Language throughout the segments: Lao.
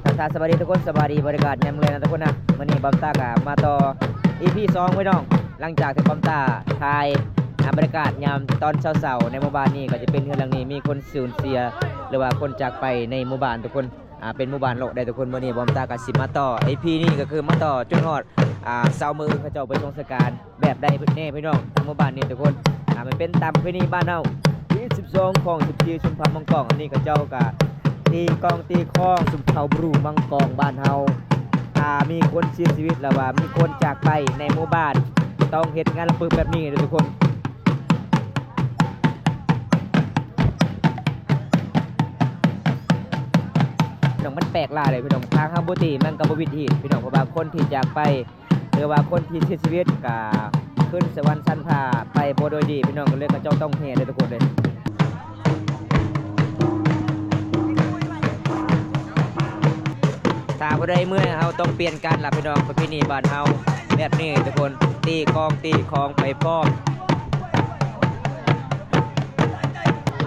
ທັກທາຍສະບາຍດີທຸກຄົນ, ສະບາຍດີບໍລິການຍາມແລງນະທຸກຄົນນະ. ມື້ນີ້ບອມຕາກະມາຕໍ່ ອີພີສອງ ພີ່ນ້ອງ. ຫຼັງຈາກທີ່ບອມຕາຖ່າຍ ອາ ບໍລິການຍາມຕອນເຊົ້າໆໃນໝູ່ບ້ານນີ້ ກໍຈະເປັນເຮືອນຫຼັງນີ້ມີຄົນສູນເສຍ ຫຼືວ່າຄົນຈາກໄປໃນໝູ່ບ້ານທຸກຄົນ. ອາ ເປັນໝູ່ບ້ານໂລະໄດ໋ທຸກຄົນ. ມື້ນີ້ບອມຕາກໍຊິມາຕໍ່ ອີພີນີ້ ກໍຄືມາຕໍ່ຈົນຮອດ ອາ ຊາວເມືອງເຂົາເຈົ້າໄປສົ່ງສະການແບບໃດແດ່ພີ່ນ້ອງ ທາງໝູ່ບ້ານນີ້ທຸກຄົນ. ອາ ມັນເປັນຕາມປະເພນີບ້ານເຮົາ ທີສິບສອງ ຂອງສິບສີ່ ຊົນເຜົ່າມັງກອງ. ອັນນີ້ເຂົາເຈົ້າກໍຕີກ້ອງຕີຂອງ ຊົນເຜົ່າບຣູມັງກອງບ້ານເຮົາ. ຖ້າມີຄົນເສຍຊີວິດ ຫຼືວ່າມີຄົນຈາກໄປໃນໝູ່ບ້ານ ຕ້ອງເຮັດງານລະປຶກແບບນີ້ເດີທຸກຄົນ. ນ້ອງ ມັນແປກຫຼາຍເລີຍພີ່ນ້ອງ, ຖ້າເຮົາບໍ່ຕີມັນກໍບໍ່ວິດຮີດພີ່ນ້ອງ, ເພາະວ່າຄົນທີ່ຈາກໄປ ຫຼືວ່າຄົນທີ່ເສຍຊີວິດກໍຂຶ້ນສະຫວັນຊັ້ນຟ້າໄປບໍ່ໂດຍດີພີ່ນ້ອງ, ກໍເລີຍເຂົາເຈົ້າຕ້ອງແຫ່ເດີທຸກຄົນເດີ. ຖ້າຜູ້ໃດເມື່ອຍ ເຮົາຕ້ອງປ່ຽນກັນລະພີ່ນ້ອງ, ປະເພນີບ້ານເຮົາແບບນີ້ທຸກຄົນ, ຕີກ້ອງຕີຂອງໄປພ້ອມ.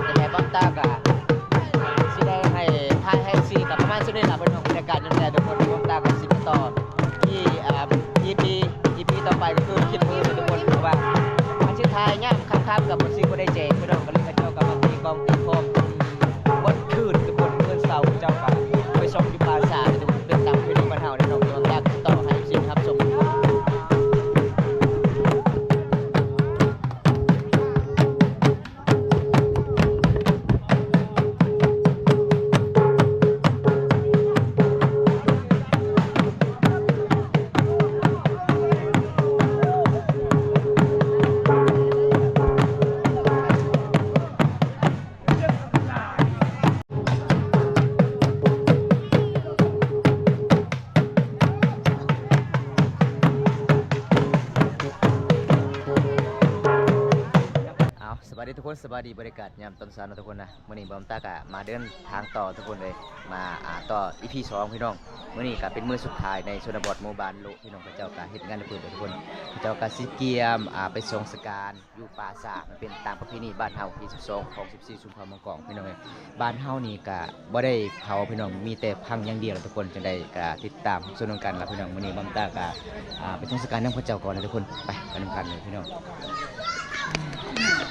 ຈັ່ງໃດບອມຕາກະຊິໄດ້ໃຫ້ ຖ່າຍໃຫ້ຊີກັບປະມານສ່ຳນີ້ລະພີ່ນ້ອງ, ບັນຍາກາດຍາມແລງທຸກຄົນ. ບອມຕາກະຊິໄປຕໍ່ທີ່ ອາ ອີພີ ອີພີຕໍ່ໄປກໍຄືຄລິບມື້ທຸກຄົນ, ເພາະວ່າມັນຊິຖ່າຍຍາມຄ່ຳໆ ກໍບໍ່ຊິບໍ່ໄດ້ແຈ້ງພີ່ນ້ອງ, ກໍເລີຍເຂົາເຈົ້າກໍມາຕີກ້ອງຕີຂອງ ວັນຄືນທຸກຄົນ, ມື້ເຊົ້າເຂົາເຈົ້າກໍໄປສ່ອງຢູ່ປ່າຊ້າທຸກຄົນ. ເປັນຕາມປະເພນີບ້ານເຮົາເດ້ເນາະ, ບອມຕາຕໍ່ໃຫ້ຊີຮັບຊົມ. ເອົາ ສະບາຍດີທຸກຄົນ, ສະບາຍດີບໍລິການຍາມຕອນເຊົ້ານະທຸກຄົນນະ. ມື້ນີ້ບອມຕາກະມາເດີນທາງຕໍ່ທຸກຄົນເລີຍ, ມາ ອາ ຕໍ່ ອີພີສອງ ພີ່ນ້ອງ. ມື້ນີ້ກະເປັນມື້ສຸດທ້າຍໃນຊົນນະບົດໝູ່ບ້ານໂລະພີ່ນ້ອງ, ເຂົາເຈົ້າກະເຮັດງານເປີດທຸກຄົນ, ເຂົາເຈົ້າກະຊິກຽມ ອາ ໄປສົ່ງສະການ ຢູ່ປ່າຊ້າ. ມັນເປັນຕາມປະເພນີບ້ານເຮົາ ທີສິບສອງ ຂອງສິບສີ່ ຊົນເຜົ່າມັງກອງ ພີ່ນ້ອງເອີຍ. ບ້ານເຮົານີ້ກະບໍ່ໄດ້ເຜົາພີ່ນ້ອງ, ມີແຕ່ຝັງຢ່າງດຽວລະທຸກຄົນ. ຈັ່ງໃດກະຕິດຕາມຊົມນຳກັນລະພີ່ນ້ອງ, ມື້ນີ້ບອມຕາກະ ອາ ໄປສົ່ງສະການນຳເຂົາເຈົ້າກ່ອນລະທຸກຄົນ. ໄປ ໄປນຳກັນເລີຍພີ່ນ້ອງ.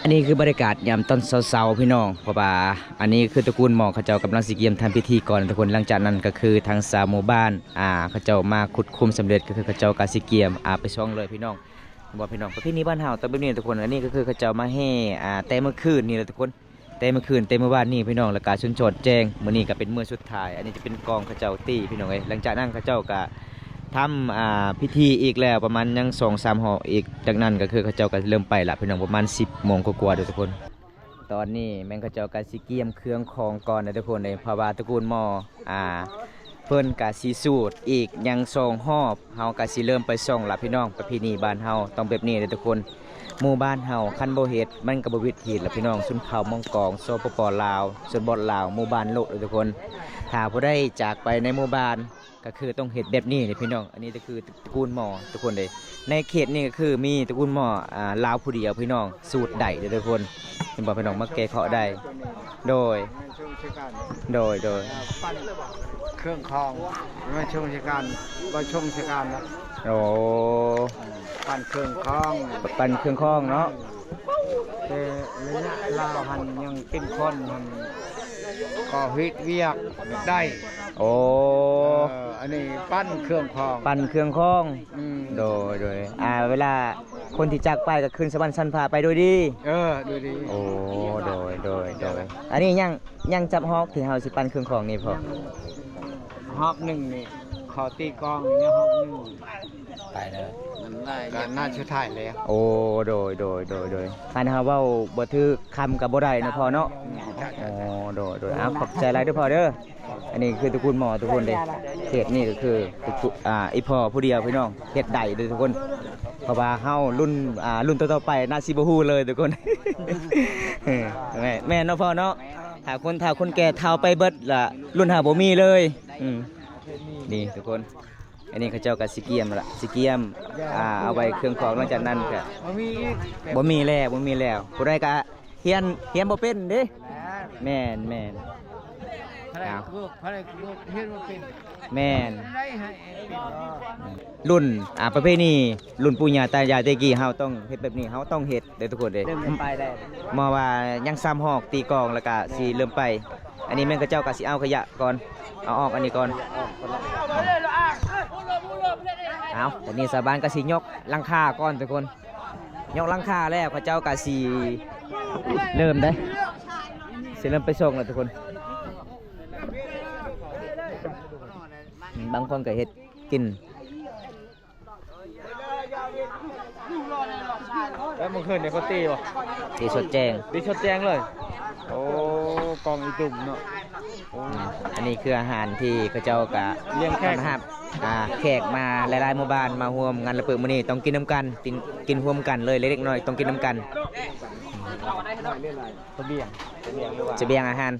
ອັນນີ້ຄືບັນຍາກາດຍາມຕອນເຊົ້າໆ ພີ່ນ້ອງ, ເພາະວ່າອັນນີ້ຄືຕະກູນໝໍ້ເຂົາເຈົ້າກຳລັງຊິກຽມທຳພິທີກ່ອນລະທຸກຄົນ. ຫຼັງຈາກນັ້ນກໍຄືທາງຊາວໝູ່ບ້ານ ອາ ເຂົາເຈົ້າມາຂຸດຂຸມສຳເລັດ, ກໍຄືເຂົາເຈົ້າກໍຊິກຽມ ອາ ໄປຊ່ອງເລີຍພີ່ນ້ອງ. ເຫັນບໍ່ພີ່ນ້ອງ, ປະເພນີບ້ານເຮົາຕ້ອງແບບນີ້ທຸກຄົນ. ອັນນີ້ກໍຄືເຂົາເຈົ້າມາແຫ່ ອາ ແຕ່ມື້ຄືນນີ້ແຫຼະທຸກຄົນ, ແຕ່ມື້ຄືນ ແຕ່ມື້ວານນີ້ພີ່ນ້ອງ, ແລ້ວກະຈົນຈອດແຈ້ງ. ມື້ນີ້ກໍເປັນມື້ສຸດທ້າຍ, ອັນນີ້ຈະເປັນກ້ອງເຂົາເຈົ້າຕີພີ່ນ້ອງເອີຍ. ຫຼັງຈາກນັ້ນເຂົາເຈົ້າກໍທຳ ອາ ພິທີອີກແລ້ວ ປະມານຍັງສອງສາມຮອບອີກ, ຈາກນັ້ນກໍຄືເຂົາເຈົ້າກໍເລີ່ມໄປລະພີ່ນ້ອງ, ປະມານສິບໂມງກວ່າໆເດີທຸກຄົນ. ຕອນນີ້ແມ່ນເຂົາເຈົ້າກໍຊິກຽມເຄື່ອງຂອງກ່ອນເດີທຸກຄົນເອີຍ, ເພາະວ່າຕະກູນໝໍ້ ອາ ເພິ່ນກະຊິສູດອີກຍັງສອງຮອບ, ເຮົາກະຊິເລີ່ມໄປສ່ອງລະພີ່ນ້ອງ. ປະເພນີບ້ານເຮົາຕ້ອງແບບນີ້ເດີທຸກຄົນ. ໝູ່ບ້ານເຮົາຄັນບໍ່ເຮັດມັນກະບໍ່ວິດຮີດລະພີ່ນ້ອງ. ຊົນເຜົ່າມົ້ງກອງ ສປປ ລາວ ຊົນນະບົດລາວ ໝູ່ບ້ານໂລະເດີທຸກຄົນ, ຖ້າຜູ້ໃດຈາກໄປໃນໝູ່ບ້ານ ກໍຄືຕ້ອງເຮັດແບບນີ້ເດ້ພີ່ນ້ອງ. ອັນນີ້ກໍຄືຕະກູນໝໍ້ທຸກຄົນເດ້. ໃນເຂດນີ້ກໍຄືມີຕະກູນໝໍ້ ອາ ລາວຜູ້ດຽວພີ່ນ້ອງ, ສູດໄດ້ເດີທຸກຄົນ. ເຫັນບໍ່ພີ່ນ້ອງ, ມາແກ້ເຄາະໄດ້. ໂດຍ ໂດຍ ໂດຍ ປັ່ນເຄື່ອງຂອງ ມາຊົງຊະການ ບໍ່ຊົງຊະການນະ. ໂອ້ ປັ່ນເຄື່ອງຂອງ ປັ່ນເຄື່ອງຂອງເນາະ. ແຕ່ໄລຍະລາວຫັ້ນຍັງເປັນຄົນຫັ້ນກໍເຮັດວຽກໄດ້. ໂອ້ ເອີ ອັນນີ້ປັ່ນເຄື່ອງຂອງ ປັ່ນເຄື່ອງຂອງ. ອືມ ໂດຍ ໂດຍ ອາ ເວລາຄົນທີ່ຈາກໄປກໍຂຶ້ນສະຫວັນຊັ້ນຟ້າໄປໂດຍດີ. ເອີ ໂດຍດີ. ໂອ້ ໂດຍ ໂດຍ ໂດຍ. ອັນນີ້ຍັງ ຍັງຈັບຮອກທີ່ເຮົາຊິປັ່ນເຄື່ອງຂອງນີ້ພໍ? ຮອກໜຶ່ງນີ້ ເຂົາຕີກອງຢູ່ຮອບໜຶ່ງ ໄປເລີຍ ມັນຫຼາຍ ກໍນັດສຸດທ້າຍແລ້ວ. ໂອ້ ໂດຍ ໂດຍ ໂດຍ ໂດຍ ຄັນເຮົາເວົ້າບໍ່ຖືກຄຳກໍບໍ່ໄດ້ເນາະພໍ່ເນາະ. ໂອ້ ໂດຍ ໂດຍ ເອົາ ຂອບໃຈຫຼາຍເດີພໍ່ເດີ. ອັນນີ້ຄືຕະກູນໝໍທຸກຄົນເດ້. ເຂດນີ້ກໍຄື ອ່າ ອີ່ພໍ່ຜູ້ດຽວພີ່ນ້ອງເຮັດໄດ້ເດີທຸກຄົນ ເພາະວ່າເຮົາລຸ້ນ ອ່າ ລຸ້ນຕໍ່ໆໄປໜ້າຊິບໍ່ຮູ້ເລີຍທຸກຄົນ. ແມ່ນ ແມ່ນເນາະພໍ່ເນາະ. ຖ້າຄົນເຖົ້າຄົນແກ່ເຖົ້າໄປເບິດລະ ລຸ້ນເຮົາບໍ່ມີເລີຍ. ອືມ ນີ້ທຸກຄົນ ອັນນີ້ເຂົາເຈົ້າກໍຊິກຽມລະ ຊິກຽມ ອ່າ ເອົາໄວ້ເຄື່ອງຂອງ. ຫຼັງຈາກນັ້ນກໍບໍ່ມີອີກ ບໍ່ມີແລ້ວ ບໍ່ມີແລ້ວ. ຜູ້ໃດກໍຮຽນ ຮຽນບໍ່ເປັນເດ້. ແມ່ນ ແມ່ນ ເອົາ ແມ່ນ ລຸ້ນ ອ່າ ປະເພນີລຸ້ນປູ່ຍ່າຕາຍາຍແຕ່ກີ້ ເຮົາຕ້ອງເຮັດແບບນີ້ ເຮົາຕ້ອງເຮັດເດີທຸກຄົນເດ້. ເລີ່ມໄປແລ້ວ ໝໍວ່າຍັງຊາມຮອກຕີກອງ ແລ້ວກະຊິເລີ່ມໄປ. ອັນນີ້ແມ່ນເຂົາເຈົ້າກະຊິເອົາຂະຫຍະກ່ອນ ເອົາອອກອັນນີ້ກ່ອນ. ເອົາ ຕອນນີ້ຊາວບ້ານກະຊິຍົກຫຼັງຄາກ່ອນທຸກຄົນ. ຍົກຫຼັງຄາແລ້ວ ເຂົາເຈົ້າກະຊິເລີ່ມເດ້ ຊິເລີ່ມໄປສົ່ງແລ້ວທຸກຄົນ. ບາງຄົນກະເຮັດກິນ ແລ້ວມື້ຄືນນີ້ເຂົາຕີບໍ່? ຕີສົດແຈ້ງ ຕີສົດແຈ້ງເລີຍ. ໂອ້ ກອງອີຕຸ່ມເນາະ. ໂອ້ ອັນນີ້ຄືອາຫານທີ່ເຂົາເຈົ້າກະລ້ຽງແຂກ ຕ້ອນຮັບ ອ່າ ແຂກມາຫຼາຍໆໝູ່ບ້ານ ມາຮ່ວມງານລະເປີດມື້ນີ້ ຕ້ອງກິນນຳກັນ ກິນ ກິນຮ່ວມກັນເລີຍ ເລັກໆນ້ອຍໆຕ້ອງກິນນຳກັນ. ສະບຽງ ສະບຽງຫຼືວ່າ ສະບຽງອາຫານ.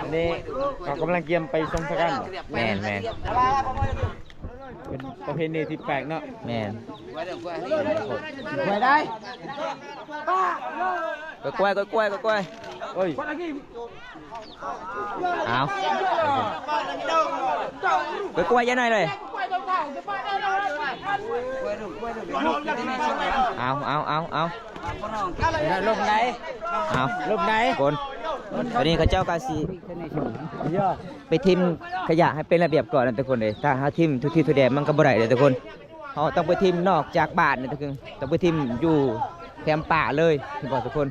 ອັນນີ້ເຮົາກຳລັງກຽມໄປຊົມສະກັນ. ແມ່ນໆ ເປັນປະເພນີທີ່ແປກເນາະ. ແມ່ນ ໄວ້ໄດ້ ກ້ວຍໆ ກ້ວຍໆ ກ້ວຍໆ. ເອີຍ ເອົາ ໄປກວດຢ່າໜ້ອຍເລີຍ. ເອົາ ເອົາ ເອົາ ເອົາ ຫຼົບໄດ້ ເອົາ ຫຼົບໄດ້ຄົນ. ຕອນນີ້ເຂົາເຈົ້າກໍຊິໄປຖິ້ມຂະຫຍະໃຫ້ເປັນລະບຽບກ່ອນນະທຸກຄົນເອີຍ. ຖ້າເຮົາຖິ້ມທຸກທີ່ທຸກແດນມັນກໍບໍ່ໄດ້ເດີທຸກຄົນ. ເຮົາຕ້ອງໄປຖິ້ມນອກຈາກບ້ານນະທຸກຄົນ ຕ້ອງໄປຖິ້ມຢູ່ແຄມປ່າເລີຍ ເຫັນບໍ່ທຸກຄົນ?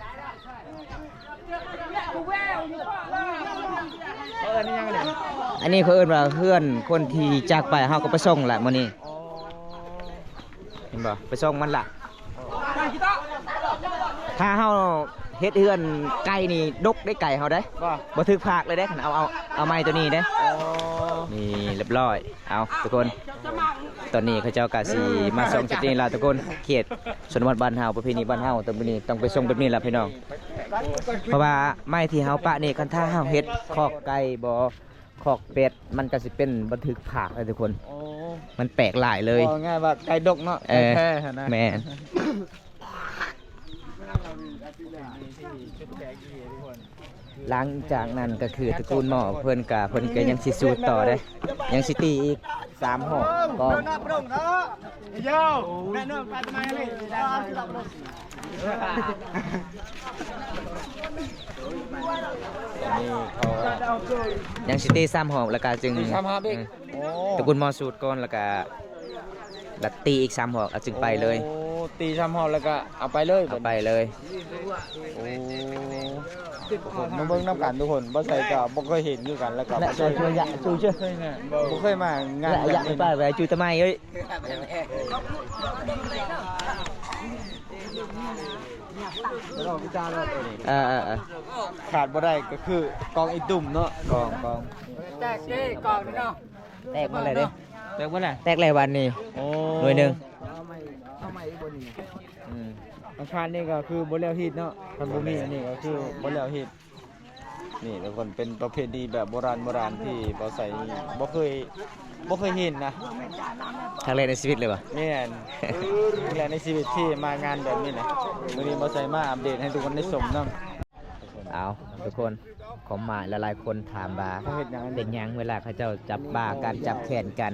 ອັນນີ້ເຂົາເອີ້ນວ່າເຮືອນຄົນທີ່ຈາກໄປ ເຮົາກໍໄປສົ່ງລະມື້ນີ້ ເຫັນບໍ່? ໄປສົ່ງມັນລະ. ຖ້າເຮົາເຮັດເຮືອນໄກ່ນີ້ ດົກໄດ້ໄກ່ເຮົາເດ້ ບໍ່ຖືກພາກເລີຍເດ້. ຄັນເອົາ ເອົາ ເອົາໄມ້ຕົວນີ້ເດ້. ນີ້ ລຽບຮ້ອຍ. ເອົາ ທຸກຄົນ ຕອນນີ້ເຂົາເຈົ້າກະຊິມາສົ່ງຈຸດນີ້ລະທຸກຄົນ. ເຂດຊົນນະບົດບ້ານເຮົາ ປະເພນີບ້ານເຮົາ ຕອນນີ້ຕ້ອງໄປສົ່ງແບບນີ້ລະພີ່ນ້ອງ. ເພາະວ່າໄມ້ທີ່ເຮົາປະນີ້ ຄັນຖ້າເຮົາເຮັດຄອກໄກ່ບໍ່ ຄອກເປັດ ມັນກະຊິເປັນບໍ່ຖືກພາກເລີຍທຸກຄົນ. ໂອ້ ມັນແປກຫຼາຍເລີຍ ເວົ້າງ່າຍວ່າໄກ່ດົກເນາະ. ເອີ ແທ້ຫັ້ນນະ ແມ່ນ. ຫຼັງຈາກນັ້ນກໍຄືຕະກູນໝໍເພິ່ນກະ ເພິ່ນກະຍັງຊິສູ້ຕໍ່ເດ້ ຍັງຊິຕີອີກສາມຮອບກ່ອນ. ຍັງຊິຕີສາມຮອບ ແລ້ວກະຈຶ່ງ ຕີສາມຮອບອີກ. ອືມ ໂອ້ ຕະກູນໝໍສູດກ່ອນ ແລ້ວກະ ແລ້ວຕີອີກສາມຮອບ ແລ້ວຈຶ່ງໄປເລີຍ. ໂອ້ ຕີສາມຮອບແລ້ວກະເອົາໄປເລີຍ ເອົາໄປເລີຍ. ໂອ້ ມາເບິ່ງນຳກັນທຸກຄົນ ບໍ່ໃສ່ກໍບໍ່ເຄີຍເຫັນຄືກັນ ແລ້ວກໍບໍ່ເຄີຍ ບໍ່ເຄີຍມາງານແບບນີ້. ເອີໆໆ ຂາດບໍ່ໄດ້ກໍຄືກອງອີຕຸ່ມເນາະ. ກອງ ກອງ ແຕກເດ້ ກອງນີ້ເນາະ. ແຕກໝົດແລ້ວເດ້ ແຕກໝົດແລ້ວ ແຕກແລ້ວວັນນີ້. ໂອ້ ໜ່ວຍໜຶ່ງ. ອືມ ອັງຄານນີ້ກໍຄືບໍ່ແລ້ວຮີດເນາະ ຄັນບໍ່ມີອັນນີ້ກໍຄືບໍ່ແລ້ວຮີດ. ນີ້ທຸກຄົນ ເປັນປະເພນີແບບໂບລານ ໂບລານທີ່ບໍ່ໃສ່ ບໍ່ເຄີຍ ບໍ່ເຄີຍເຫັນນະ ຄັ້ງແລກໃນຊີວິດເລີຍຫວາ? ແມ່ນ ຄັ້ງແລກໃນຊີວິດທີ່ມາງານແບບນີ້ນະ. ມື້ນີ້ບໍ່ໃສ່ມາອັບເດດໃຫ້ທຸກຄົນໄດ້ຊົມນຳ. ເອົາ ທຸກຄົນ ຄອມເມັນຫຼາຍໆຄົນຖາມວ່າ ເຂົາເຮັດຫຍັງ ເປັນຫຍັງເວລາເຂົາເຈົ້າຈັບບ່າກັນ ຈັບແຂນກັນ?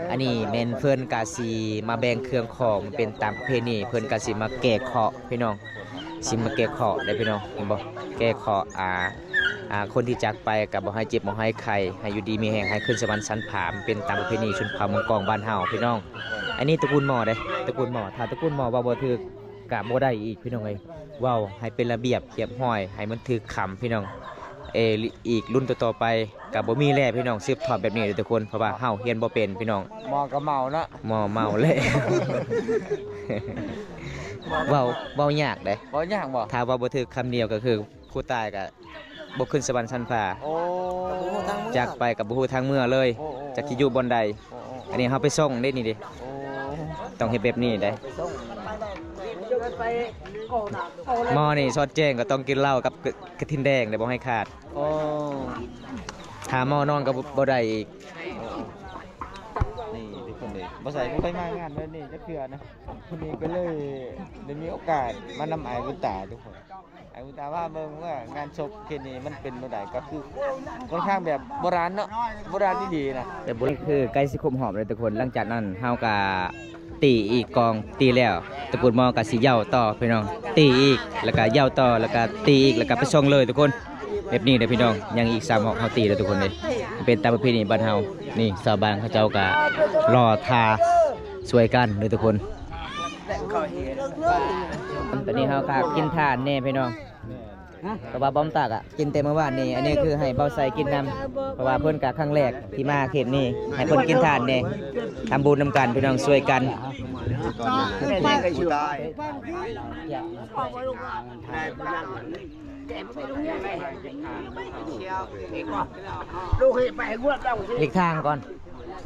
ອັນນີ້ແມ່ນເພິ່ນກະຊິມາແບ່ງເຄື່ອງຂອງ ເປັນຕາມປະເພນີ ເພິ່ນກະຊິມາແກ້ເຄາະພີ່ນ້ອງ ຊິມາແກ້ເຄາະເດ້ພີ່ນ້ອງ ເຫັນບໍ່? ແກ້ເຄາະ ອ່າ ອ່າ ຄົນທີ່ຈາກໄປກະບໍ່ໃຫ້ເຈັບບໍ່ໃຫ້ໄຂ້ ໃຫ້ຢູ່ດີມີແຮງ ໃຫ້ຂຶ້ນສະຫວັນຊັ້ນຟ້າ ເປັນຕາມປະເພນີຊົນເຜົ່າມົ້ງກອງບ້ານເຮົາພີ່ນ້ອງ. ອັນນີ້ຕະກູນໝໍເດ້ ຕະກູນໝໍ ຖ້າຕະກູນໝໍເວົ້າບໍ່ຖືກ ກະບໍ່ໄດ້ອີກພີ່ນ້ອງເອີຍ. ເວົ້າໃຫ້ເປັນລະບຽບຮຽບຮ້ອຍ ໃຫ້ມັນຖືກຄຳພີ່ນ້ອງ. ເອີ ອີກລຸ້ນຕໍ່ໆໄປກໍບໍ່ມີແລ້ວພີ່ນ້ອງ ສືບທອດແບບນີ້ເດີທຸກຄົນ ເພາະວ່າເຮົາຮຽນບໍ່ເປັນພີ່ນ້ອງ. ໝໍ້ກໍເມົາເນາະ. ໝໍ້ເມົາແລ້ວ. ເວົ້າ ເວົ້າຍາກເດ້. ເວົ້າຍາກບໍ່? ຖ້າເວົ້າບໍ່ຖືກຄຳດຽວກໍຄືຜູ້ຕາຍກໍບໍ່ຂຶ້ນສະຫວັນຊັ້ນຟ້າ. ໂອ້ ຈາກໄປກໍບໍ່ຮູ້ທາງເມືອເລີຍ. ໂອ້ ໂອ້ ຈັກຊິຢູ່ບ່ອນໃດ. ໂອ້ ໂອ້ ອັນນີ້ເຮົາໄປສົ່ງເດ້ນີ້ເດ້. ໂອ້ ຕ້ອງເຮັດແບບນີ້ເດ້. ໄປສົ່ງ ໝໍ້ນີ້ຊອດແຈ້ງກໍຕ້ອງກິນເຫຼົ້າກັບ ກະ ກະທິນແດງເດ້ ບໍ່ໃຫ້ຂາດ. ໂອ້ ຖ້າໝໍ້ນອນກໍບໍ່ ບໍ່ໄດ້ອີກ. ນີ້ທຸກຄົນເດ້ ບໍ່ໃສ່ ບໍ່ເຄີຍມາງານແບບນີ້ຈັກເທື່ອນະ. ມື້ນີ້ກໍເລີຍໄດ້ມີໂອກາດມານຳອ້າຍບຸນຕາທຸກຄົນ. ອ້າຍບຸນຕາພາເບິ່ງວ່າງານສົບເຂດນີ້ມັນເປັນແນວໃດ ກໍຄືຄ່ອນຂ້າງແບບໂບລານເນາະ ໂບລານອີ່ຫຼີນະ. ແບບໂບລານ ຄືໃກ້ຊິຄົບຮອບແລ້ວທຸກຄົນ. ຫຼັງຈາກນັ້ນເຮົາກໍຕີອີກກອງ ຕີແລ້ວຕະກູນໝໍ້ກໍຊິເຍົາຕໍ່ພີ່ນ້ອງ ຕີອີກ ແລ້ວກໍເຍົາຕໍ່ ແລ້ວກໍຕີອີກ ແລ້ວກໍໄປສົ່ງເລີຍທຸກຄົນ. ແບບນີ້ເດີພີ່ນ້ອງ ຍັງອີກສາມຮອບເຮົາຕີແລ້ວທຸກຄົນເດ້. ເປັນຕາມປະເພນີບ້ານເຮົາ. ນີ້ຊາວບ້ານເຂົາເຈົ້າກໍລໍຖ້າຊ່ວຍກັນເດີທຸກຄົນ. ຕອນນີ້ເຮົາກໍກິນຖ່ານແດ່ພີ່ນ້ອງ ເພາະວ່າບ່າວຕາກະກິນແຕ່ມື້ວານນີ້. ອັນນີ້ຄືໃຫ້ບ່າວໄຊກິນນຳ ເພາະວ່າເພິ່ນກະຄັ້ງແລກທີ່ມາເຂດນີ້ ໃຫ້ເພິ່ນກິນຖ່ານແດ່. ທຳບຸນນຳກັນພີ່ນ້ອງ ຊ່ວຍກັນ. ຫຼີກທາງກ່ອນ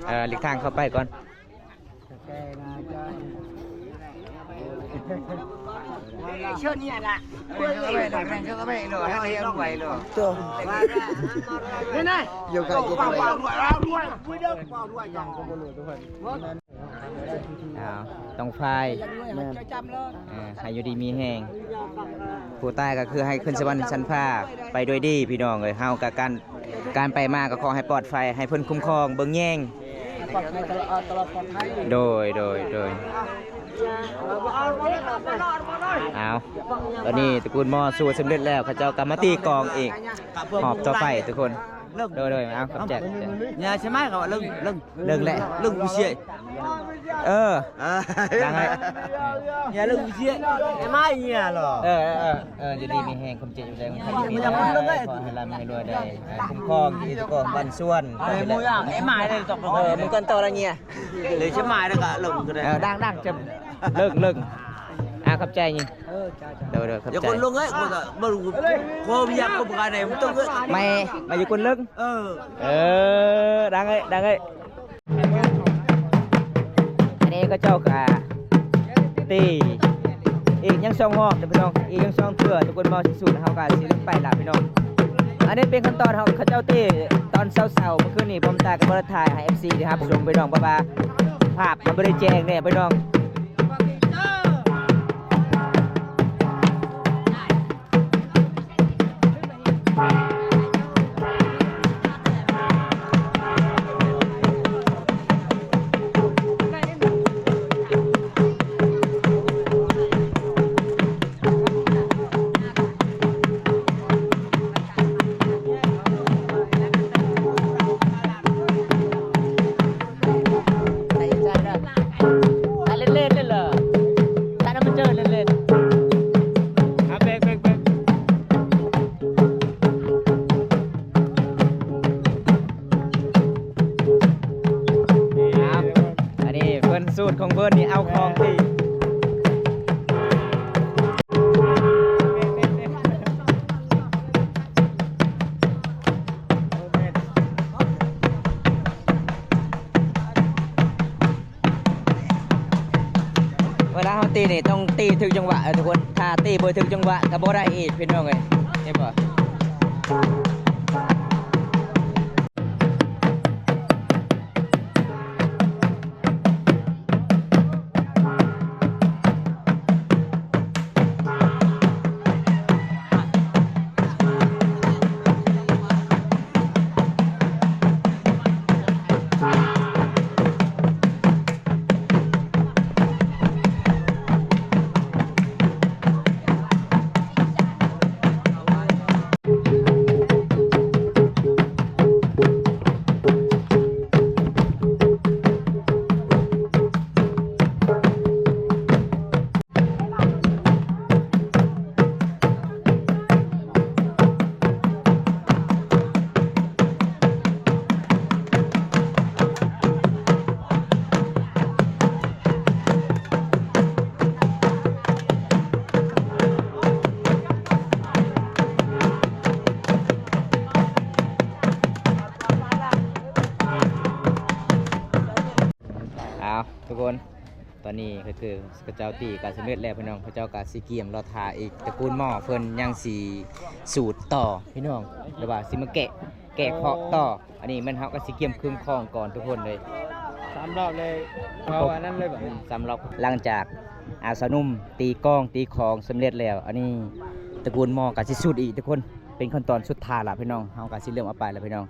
ເອີ ຫຼີກທາງເຂົ້າໄປກ່ອນ. ເອົາ ຕ້ອງຟາຍ ເອີ ໃຫ້ຢູ່ດີມີແຮງ. ຜູ້ຕາຍກໍຄືໃຫ້ຂຶ້ນສະຫວັນຊັ້ນຟ້າໄປດ້ວຍດີພີ່ນ້ອງເອີຍ. ເຮົາກໍ ການ ການໄປມາກໍຂໍໃຫ້ປອດໄພ ໃຫ້ເພິ່ນຄຸ້ມຄອງເບິ່ງແຍງ. ໂດຍ ໂດຍ ໂດຍ. ເອົາ ຕອນນີ້ຕະກູນໝໍ້ສູ້ສຳເລັດແລ້ວ ເຂົາເຈົ້າກໍມາຕີກອງອີກຮອບຕໍ່ໄປທຸກຄົນ. ໂດຍ ໂດຍ. ເອົາ ຂອບໃຈ ຂອບໃຈ. ຍາໃຊ່ໄໝກໍເລິງ ເລິງ ເລິງແຫຼະ ເລິງຜູ້ຊຽ. ເອີ ເອີ ດັງເລີຍ. ເອີ ເອີ ເອີ ຢູ່ດີມີແຮງ ຄວາມເຈັບຢູ່ແລງ ຂໍໃຫ້ລ່ຳໃຫ້ລວຍໄດ້ ຄຸ້ມຄອງທີ່ເຈົ້າຂອງບ້ານສວນ. ເອີ ມຶງກ່ອນຕໍ່ລະເນຍ ເລີຍສະໝາຍແລ້ວກໍເລິງກໍໄດ້. ເອີ ດັງໆ ຈະເລິງ ເລິງ. ອ່າ ຂອບໃຈ. ເອີ ເຈົ້າ ເຈົ້າ. ໂດຍ ໂດຍ ຂອບໃຈ. ຢ່າກົນລົງເອີຍ ບໍ່ ບໍ່ ບໍ່ຢາກຄົບກັນໃນມັນຕ້ອງເອີຍ ມາ ມາຢູ່ກົນເລິງ. ເອີ ເອີ ດັງເອີຍ ດັງເອີຍ. ອັນນີ້ເຂົາເຈົ້າກະຕີອີກຍັງສອງຮອບເດີພີ່ນ້ອງ ອີກຍັງສອງເທື່ອ ທຸກຄົນເວົ້າຊິສຸດ ເຮົາກະຊິໄປລະພີ່ນ້ອງ. ອັນນີ້ເປັນຂັ້ນຕອນເຮົາ ເຂົາເຈົ້າຕີຕອນເຊົ້າໆ ມື້ຄືນນີ້ ຜົມຕາກໍບໍ່ໄດ້ຖ່າຍໃຫ້ເອັຟຊີໄດ້ຮັບຊົມພີ່ນ້ອງ ເພາະວ່າພາບມັນບໍ່ໄດ້ແຈ້ງແດ່ພີ່ນ້ອງ. ໃສ່ໃສ່ເດີ ຕັດເລ່ນໆ ເລີຍເລີຍ ຕັດໃຫ້ມັນເຈີເລ່ນໆ. ອ່ະ ເບກ ເບກ ເບກ. ອັນນີ້ເພິ່ນ ສູດຂອງເພິ່ນນີ້ ເອົາຂອງທີ່ ເວລາເຮົາຕີນີ້ຕ້ອງຕີຖືກຈັງຫວະເດີທຸກຄົນ ຖ້າຕີບໍ່ຖືກຈັງຫວະກໍບໍ່ໄດ້ອີກພີ່ນ້ອງເອີຍ ເຫັນບໍ່? ທຸກຄົນ ຕອນນີ້ກໍຄືເຂົາເຈົ້າຕີກະສຳເລັດແລ້ວພີ່ນ້ອງ ເຂົາເຈົ້າກະຊິກຽມລໍຖ້າອີກ ຕະກູນໝໍ້ເພິ່ນຍັງຊິສູດຕໍ່ພີ່ນ້ອງ ຫຼືວ່າຊິມາແກະ ແກະເຄາະຕໍ່. ອັນນີ້ແມ່ນເຮົາກໍຊິກຽມເຄື່ອງຂອງກ່ອນທຸກຄົນເລີຍ ສາມຮອບເລີຍ ເອົາອັນນັ້ນເລີຍບໍ? ອືມ ສາມຮອບ. ຫຼັງຈາກ ອາ ສາວໜຸ່ມຕີກ້ອງຕີຂອງສຳເລັດແລ້ວ ອັນນີ້ຕະກູນໝໍ້ກໍຊິສູດອີກທຸກຄົນ ເປັນຂັ້ນຕອນສຸດທ້າຍລະພີ່ນ້ອງ ເຮົາກໍຊິເລີ່ມເອົາໄປລະພີ່ນ້ອງ.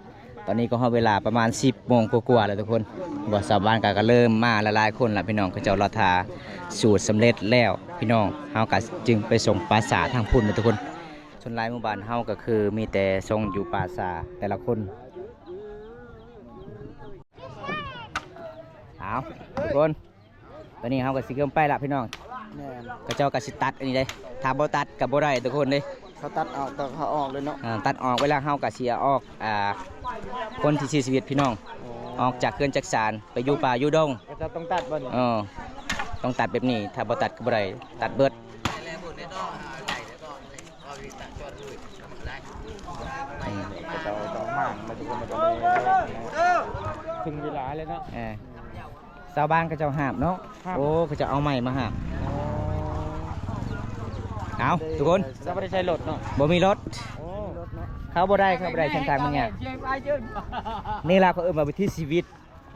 ຕອນນີ້ກໍຮອດເວລາປະມານສິບໂມງກວ່າໆແລ້ວທຸກຄົນ ບໍ່ ຊາວບ້ານກໍ ກໍເລີ່ມມາຫຼາຍໆຄົນລະພີ່ນ້ອງ ເຂົາເຈົ້າລໍຖ້າສູດສຳເລັດແລ້ວພີ່ນ້ອງ ເຮົາກໍຈຶ່ງໄປສົ່ງປ່າຊ້າທາງພຸ້ນນະທຸກຄົນ. ສ່ວນຫຼາຍໝູ່ບ້ານເຮົາກໍຄືມີແຕ່ສົ່ງຢູ່ປ່າຊ້າແຕ່ລະຄົນ. ເອົາ ທຸກຄົນ ຕອນນີ້ເຮົາກໍຊິເລີ່ມໄປລະພີ່ນ້ອງ. ແມ່ນ ເຂົາເຈົ້າກໍຊິຕັດອັນນີ້ເດ້ ຖ້າບໍ່ຕັດກໍບໍ່ໄດ້ທຸກຄົນເດ້ ເຂົາຕັດອອກ ເຂົາເອົາອອກເລີຍເນາະ. ເອີ ຕັດອອກ ເວລາເຮົາກໍຊິເອົາອອກ ອ່າ ຄົນທີ່ເສຍຊີວິດພີ່ນ້ອງ ອໍ ອອກຈາກເຮືອນຈາກຊານໄປຢູ່ປ່າຢູ່ດົງ. ເຂົາເຈົ້າຕ້ອງຕັດບໍ່ນີ້? ເອີ ຕ້ອງຕັດແບບນີ້ ຖ້າບໍ່ຕັດກໍບໍ່ໄດ້ ຕັດເບິດ. ອືມ ເຂົາເຈົ້າຕ້ອງມ້າງແລ້ວທຸກຄົນ ມັນກໍມີ ເຖິງເວລາແລ້ວເນາະ. ເອີ ຊາວບ້ານເຂົາເຈົ້າຫາບເນາະ ຫາບ ໂອ້ ເຂົາເຈົ້າເອົາໄມ້ມາຫາບ. ອໍ ເອົາ ທຸກຄົນ ເຂົາບໍ່ໄດ້ໃຊ້ລົດເນາະ ບໍ່ມີລົດ ໂອ້ ເຂົ້າບໍ່ໄດ້ ເຂົ້າບໍ່ໄດ້ ເສັ້ນທາງມັນຍາກ. ນີ້ລະເຂົາເອີ້ນວ່າວິຖີຊີວິດ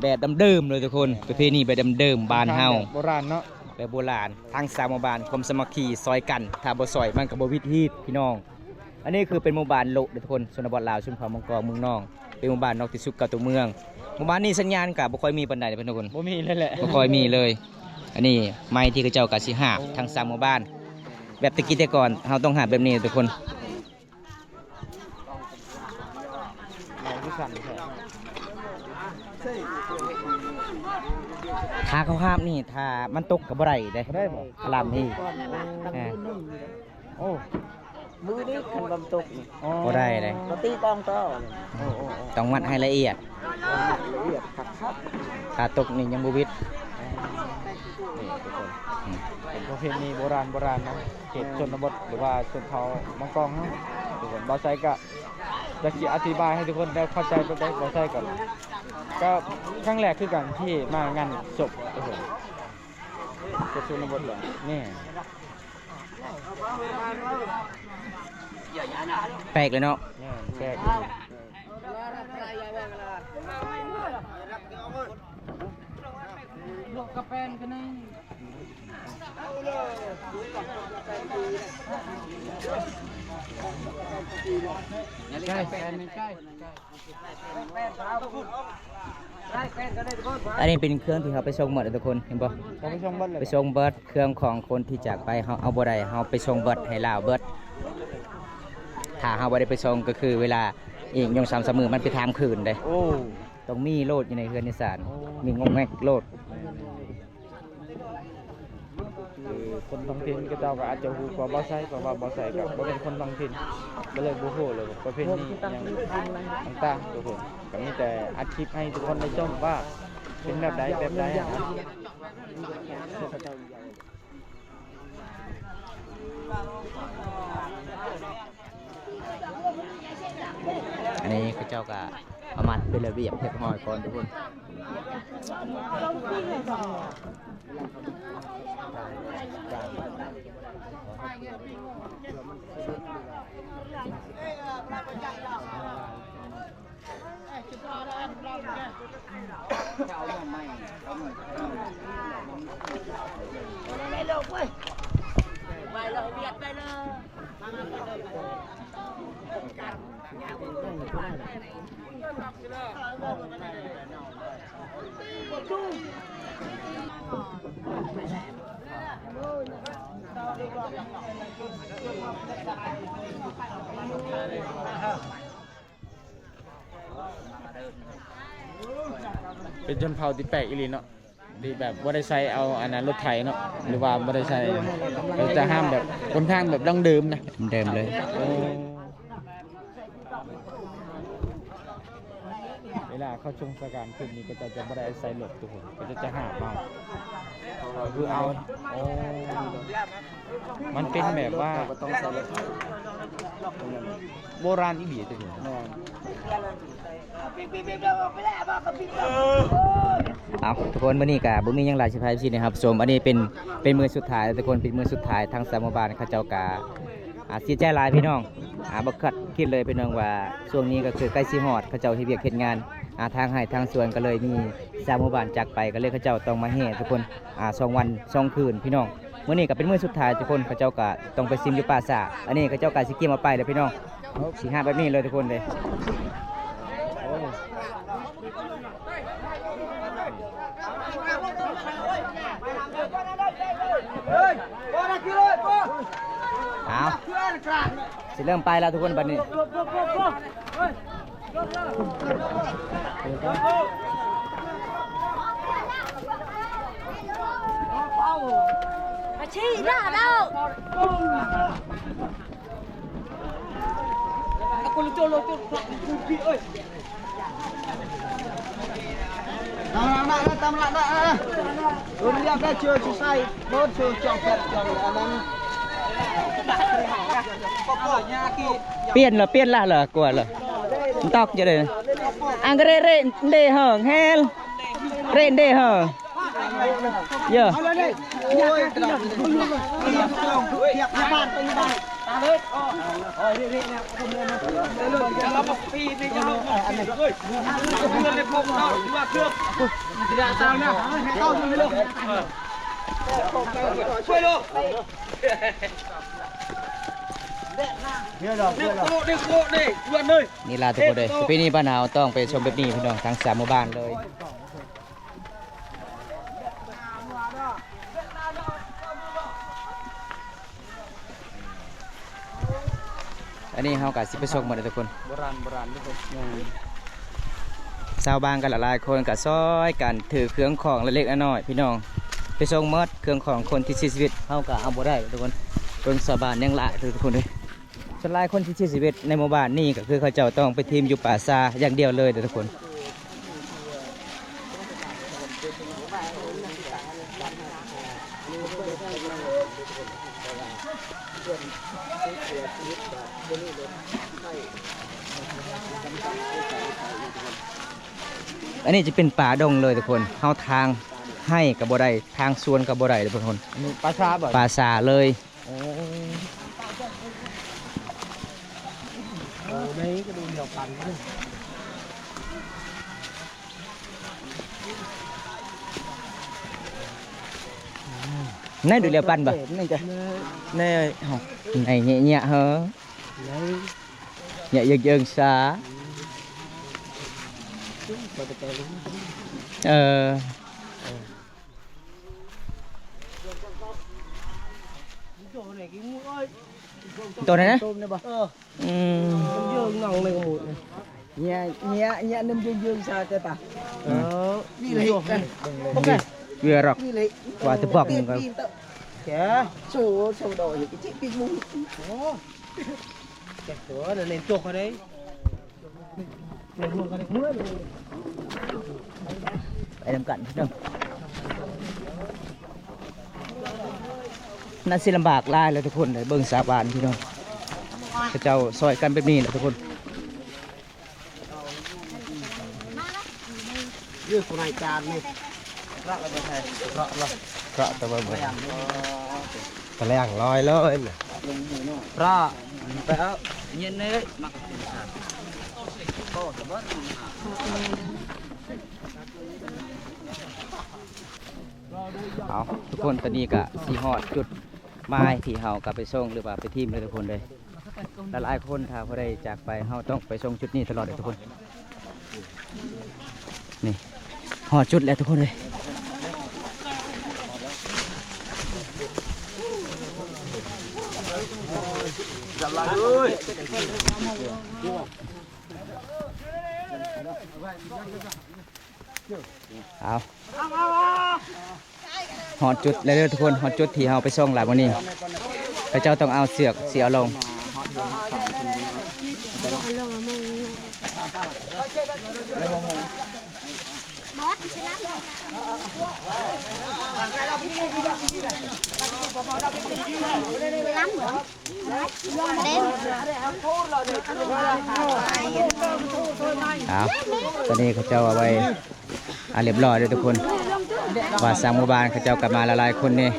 ແບບດັ້ງເດີມເລີຍທຸກຄົນ ປະເພນີແບບດັ້ງເດີມບ້ານເຮົາ ແບບໂບລານເນາະ ແບບໂບລານ ທັງຊາວໝູ່ບ້ານ ຄວາມສາມັກຄີຊ່ອຍກັນ ຖ້າບໍ່ຊ່ອຍມັນກໍບໍ່ວິດຮີດພີ່ນ້ອງ. ອັນນີ້ຄືເປັນໝູ່ບ້ານໂລະເດີທຸກຄົນ ຊົນນະບົດລາວ ຊົນເຜົ່າມົ້ງກອງເມືອງນອງ ເປັນໝູ່ບ້ານນອກທີ່ສຸດເຂົ້າຕົວເມືອງ. ໝູ່ບ້ານນີ້ສັນຍານກໍບໍ່ຄ່ອຍມີປານໃດເດີພີ່ນ້ອງທຸກຄົນ ບໍ່ມີເລີຍແຫຼະ ບໍ່ຄ່ອຍມີເລີຍ. ອັນນີ້ໄມ້ທີ່ເຂົາເຈົ້າກໍຊິຫາບ ໂອ້ ທັງຊາວໝູ່ບ້ານ ແບບແຕ່ກີ້ແຕ່ກ່ອນເຮົາຕ້ອງຫາບແບບນີ້ທຸກຄົນ. ຖ້າເຂົາຫາບນີ້ ຖ້າມັນຕົກກໍບໍ່ໄດ້ເດ້ ບໍ່ໄດ້ບໍ່? ລຳນີ້ ໂອ້ ເອີ ມື້ນີ້ຄັນລຳຕົກນີ້ ອໍ ບໍ່ໄດ້ເດ້ ບໍ່ຕີກອງຕໍ່. ໂອ້ ໂອ້ ໂອ້ ຕ້ອງມັດໃຫ້ລະອຽດ ລະອຽດຄັກໆ ຖ້າຕົກນີ້ຍັງບໍ່ວິດ. ນີ້ທຸກຄົນ ອືມ ເປັນປະເພນີໂບລານໆນະ ເຂດ ແມ່ນ ຊົນນະບົດ ຫຼືວ່າຊົນເຜົ່າມົ້ງກອງເຮົາທຸກຄົນ. ບ່າວໄຊກໍ ຢາກຊິອະທິບາຍໃຫ້ທຸກຄົນໄດ້ເຂົ້າໃຈແບບໃດ ບໍ່ໃຊ່ກໍ ກໍຄັ້ງແລກຄືກັນທີ່ມາງານສົບເອີ ເຂດຊົນນະບົດແຫຼະ ແມ່ນ ແປກເລີຍເນາະ ແມ່ນ ແປກ ລວກກະແປນກັນນີ້. ອັນນີ້ເປັນເຄື່ອງທີ່ເຮົາໄປສົ່ງເໝິດທຸກຄົນ ເຫັນບໍ່? ເຮົາໄປສົ່ງເບິດເລີຍ ໄປສົ່ງເບິດ ເຄື່ອງຂອງຄົນທີ່ຈາກໄປ ເຮົາເອົາບໍ່ໄດ້ ເຮົາໄປສົ່ງເບິດໃຫ້ລາວເບິດ. ຖ້າເຮົາບໍ່ໄດ້ໄປສົ່ງ ກໍຄືເວລາອີກສອງສາມມື້ມັນໄປຖາມຄືນເດ້. ໂອ້ ຕ້ອງມີໂລດຢູ່ໃນເຮືອນໃນຊານ ໂອ້ ມີງອກແງກໂລດ. ຄືຄົນທ້ອງຖິ່ນເຂົາເຈົ້າກໍອາດຈະຮູ້ກວ່າບໍ່ໃສ່, ເພາະວ່າບໍ່ໃສ່ກໍບໍ່ແມ່ນຄົນທ້ອງຖິ່ນ, ກໍເລີຍບໍ່ຮູ້ເລີຍວ່າປະເພນີຫຍັງຕ່າງໆ. ກໍມີແຕ່ອັດຄລິບໃຫ້ທຸກຄົນໄດ້ຊົມວ່າເປັນແບບໃດແບບໃດ. ອັນນີ້ເຂົາເຈົ້າກໍເອົາມັດເປັນລະບຽບຮຽບຮ້ອຍກ່ອນທຸກຄົນ. ເປັນຊົນເຜົ່າທີ່ແປກອີ່ຫຼີເນາະ ທີ່ແບບບໍ່ໄດ້ໃຊ້ເອົາອັນນັ້ນລົດໄຖເນາະ ຫຼືວ່າບໍ່ໄດ້ໃຊ້ ເຂົາຈະຫາບແບບ ຂ້ອນຂ້າງແບບດັ້ງເດີມນະ ເດີມເລີຍ. ໂອ້ ເວລາເຂົາຊົງສະການຂຶ້ນນີ້ ເຂົາເຈົ້າຈະບໍ່ໄດ້ໃຊ້ລົດທຸກຄົນ ເຂົາເຈົ້າຈະຫາບເອົາ ກໍຄືເອົາ. ໂອ້ ມັນເປັນແບບວ່າ ໂບລານອີ່ຫຼີເດ້. ແມ່ນ ໄປ ເອົາ ທຸກຄົນ ມື້ນີ້ກະບໍ່ມີຫຍັງຫຼາຍ ຊິພາເອັຟຊີໄດ້ຮັບຊົມ. ອັນນີ້ເປັນ ເປັນມື້ສຸດທ້າຍແລ້ວ ທຸກຄົນ ເປັນມື້ສຸດທ້າຍ. ທາງຊາວໝູ່ບ້ານເຂົາເຈົ້າກະ ອ່າ ເສຍໃຈຫຼາຍພີ່ນ້ອງ ອ່າ ບໍ່ຄາດຄິດເລີຍພີ່ນ້ອງວ່າ ຊ່ວງນີ້ກໍຄືໃກ້ຊິຮອດ ເຂົາເຈົ້າເຮັດວຽກເຮັດງານ ອ່າ ທາງໄຮ່ທາງສວນ ກໍເລີຍມີຊາວໝູ່ບ້ານຈາກໄປ ກໍເລີຍເຂົາເຈົ້າຕ້ອງມາແຫ່ທຸກຄົນ ອ່າ ສອງວັນສອງຄືນພີ່ນ້ອງ. ມື້ນີ້ກໍເປັນມື້ສຸດທ້າຍທຸກຄົນ ເຂົາເຈົ້າກໍຕ້ອງໄປຊິມຢູ່ປ່າຊ້າ. ອັນນີ້ເຂົາເຈົ້າກໍຊິກຽມເອົາໄປແລ້ວພີ່ນ້ອງ ຊິຫາແບບນີ້ເລີຍທຸກຄົນເດ້. ເອົາ ຊິເລີ່ມໄປແລ້ວທຸກຄົນບັດນີ້. ອາຊີນາດາວ. ປ່ຽນລະ ປ່ຽນລະ ລະ ກວ່າລະ ມັນຕອກຢູ່ເດ້. ອັງກະເຣເຣເດເຮີແຮລ ເຣເດເຮີ. ເຢີ ນີ້ລະທຸກຄົນເອີຍ ປີນີ້ບ້ານເຮົາຕ້ອງໄປຊົມແບບນີ້ພີ່ນ້ອງ ທັງສາມໝູ່ບ້ານເລີຍ. ອັນນີ້ເຮົາກະຊິໄປສົ່ງໝົດເດີທຸກຄົນ ໂບລານ ໂບລານທຸກຄົນ. ຊາວບ້ານກໍຫຼາຍໆຄົນກໍຊ່ອຍກັນຖືເຄື່ອງຂອງເລັກໆນ້ອຍໆ ພີ່ນ້ອງ ໄປສົ່ງໝົດ ເຄື່ອງຂອງຄົນທີ່ເສຍຊີວິດ ເຮົາກໍເອົາບໍ່ໄດ້ທຸກຄົນ. ເບິ່ງຊາວບ້ານຍັງຫຼາຍທຸກຄົນເອີຍ. ສ່ວນຫຼາຍຄົນທີ່ເສຍຊີວິດໃນໝູ່ບ້ານນີ້ ກໍຄືເຂົາເຈົ້າຕ້ອງໄປຖິ້ມຢູ່ປ່າຊ້າຢ່າງດຽວເລີຍເດີທຸກຄົນ. ອັນນີ້ຈະເປັນປ່າດົງເລີຍທຸກຄົນ ເຮົາທາງໄຮ່ກໍບໍ່ໄດ້ ທາງສວນກໍບໍ່ໄດ້ເດີທຸກຄົນ. ອັນນີ້ປ່າຊ້າບໍ່? ປ່າຊ້າເລີຍ. ໂອ້ ໂອ້ ໃນກະດູກດຽວກັນ ໃນດູກດຽວກັນບໍ່? ໃນກະ ໃນ ໃນເຍະເຍະເຮີ ໃນ ເຍະເຢິງເຢິງຊາ ເອີ. ໂຕນັ້ນນະ? ເອີ ອືມ ມັນເຢີງໜອງໃນກະໝູດ ເຍະ ເຍະ ເຍະ ນ້ຳເຢິງເຢິງຊາແຕ່ປະ ເອີ ນີ້ເລີຍ ໂອເຄ ເວລາ ວ່າແຕ່ບອກມັນກໍ ແກ ໂຊ ໂຊດອກ ອີກ ອີກ ອີກ ໂອ້ ແກ ໂຕນັ້ນເນາະ ໂຕເຂົາໄດ້. ໄປນຳກັນພີ່ນ້ອງ ໜ້າຊິລຳບາກຫຼາຍແລ້ວທຸກຄົນເອີຍ. ເບິ່ງຊາວບ້ານພີ່ນ້ອງ ເຂົາເຈົ້າຊ່ອຍກັນແບບນີ້ແຫຼະທຸກຄົນ. ເລື່ອງຂອງນາຍການນີ້ ເຄາະແຕ່ວ່າບໍ່ ຕະແຫຼງລອຍເລີຍນະ ພຣະ ໄປເອົາເຢັນເລີຍ ມັກກິນຊາ ເອົາ ທຸກຄົນ ຕອນນີ້ກະຊິຮອດຈຸດໝາຍທີ່ເຮົາກະໄປສົ່ງ ຫຼືວ່າໄປຖິ້ມເລີຍທຸກຄົນເດີ. ຫຼາຍໆຄົນ ຖ້າຜູ້ໃດຈາກໄປ ເຮົາຕ້ອງໄປສົ່ງຈຸດນີ້ຕະຫຼອດເດີທຸກຄົນ. ນີ້ ຮອດຈຸດແລ້ວທຸກຄົນເອີຍ. ເອົາ ຮອດຈຸດແລ້ວເດີທຸກຄົນ ຮອດຈຸດທີ່ເຮົາໄປສົ່ງລະມື້ນີ້ ເຂົາເຈົ້າຕ້ອງເອົາເຊືອກຊິເອົາລົງ. ເອົາ ຕອນນີ້ເຂົາເຈົ້າເອົາໄວ້ ອ່າ ຮຽບຮ້ອຍເດີທຸກຄົນ. ວ່າສ້າງໝູ່ບ້ານເຂົາເຈົ້າກໍມາຫຼາຍໆຄົນນີ້.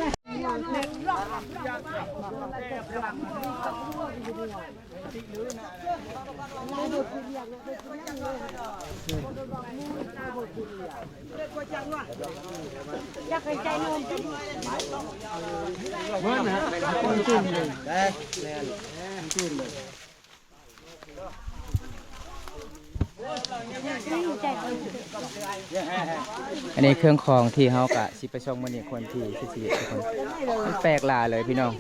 ອັນນີ້ເຄື່ອງຂອງທີ່ເຮົາກະຊິໄປສົ່ງມື້ນີ້ ຄົນທີສິບເອັດທຸກຄົນ. ມັນແປກຫຼາຍເລີຍພີ່ນ້ອງ.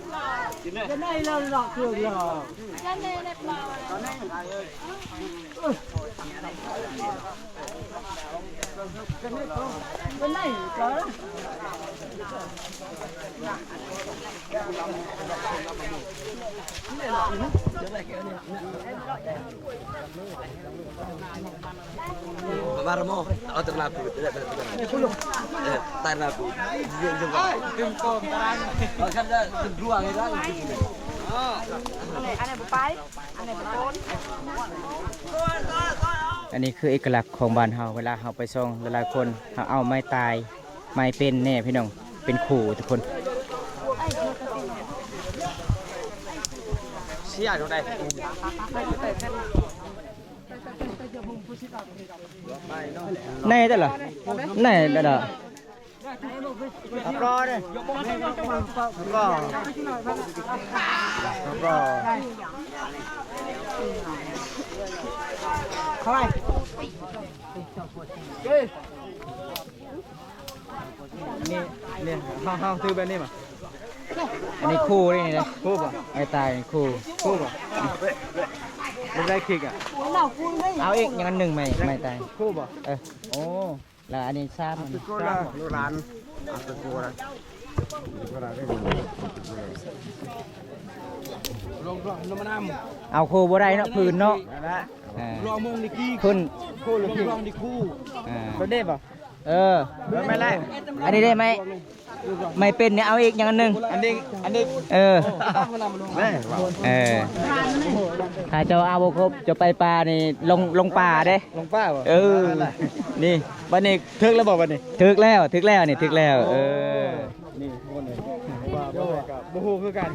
ອັນນີ້ຄືເອກະລັກຂອງບ້ານເຮົາ ເວລາເຮົາໄປຊ່ອງຫຼາຍໆຄົນ ເຮົາເອົາໄມ້ຕາຍ ໄມ້ເປັນແດ່ພີ່ນ້ອງ ເປັນຄູ່ທຸກຄົນ. ເສຍເທົ່າໃດ? ໃນແຕ່ລະ ໃນແຕ່ລະ. ນີ້ ນີ້ ເຮົາ ເຮົາຖືແບບນີ້ມາ. ອັນນີ້ຄູ່ນີ້ນະ ຄູ່ບໍ່? ໄອ້ຕາຍຄູ່ ຄູ່ບໍ່? ລູກໄດ້ຄິກອະ ເອົາອີກຢ່າງອັນໜຶ່ງ ໄມ້ ໄມ້ຕາຍ ຄູ່ບໍ່? ເອີ ໂອ້ ແລ້ວອັນນີ້ຊາມ ຊາມ ລູກຫຼານ ເອົາຄູ່ບໍ່ໄດ້ເນາະ ຜືນເນາະ ນັ້ນແຫຼະ ເອີ ລອງມົງນິກີ້ ຂຶ້ນ ຄູ່ລະພີ້ ລອງດີຄູ່ ເອີ ຕົວນີ້ບໍ່? ເອີ ແມ່ນແຫຼະ ອັນນີ້ໄດ້ໄມ້ ໄມ້ເປັນນີ້ ເອົາອີກຢ່າງອັນໜຶ່ງ ອັນນີ້ ອັນນີ້ ເອີ ເອີ ຖ້າເຈົ້າເອົາບໍ່ຄົບ ເຈົ້າໄປປ່ານີ້ ລົງ ລົງປ່າເດ້ ລົງປ່າບໍ່? ເອີ ນີ້ ບັດນີ້ຖືກແລ້ວບໍ່? ບັດນີ້ຖືກແລ້ວ ຖືກແລ້ວ ນີ້ຖືກແລ້ວ ເອີ ນີ້ທຸກຄົນເອີຍ ວ່າບໍ່ໄດ້ກໍບໍ່ຮູ້ຄືກັນ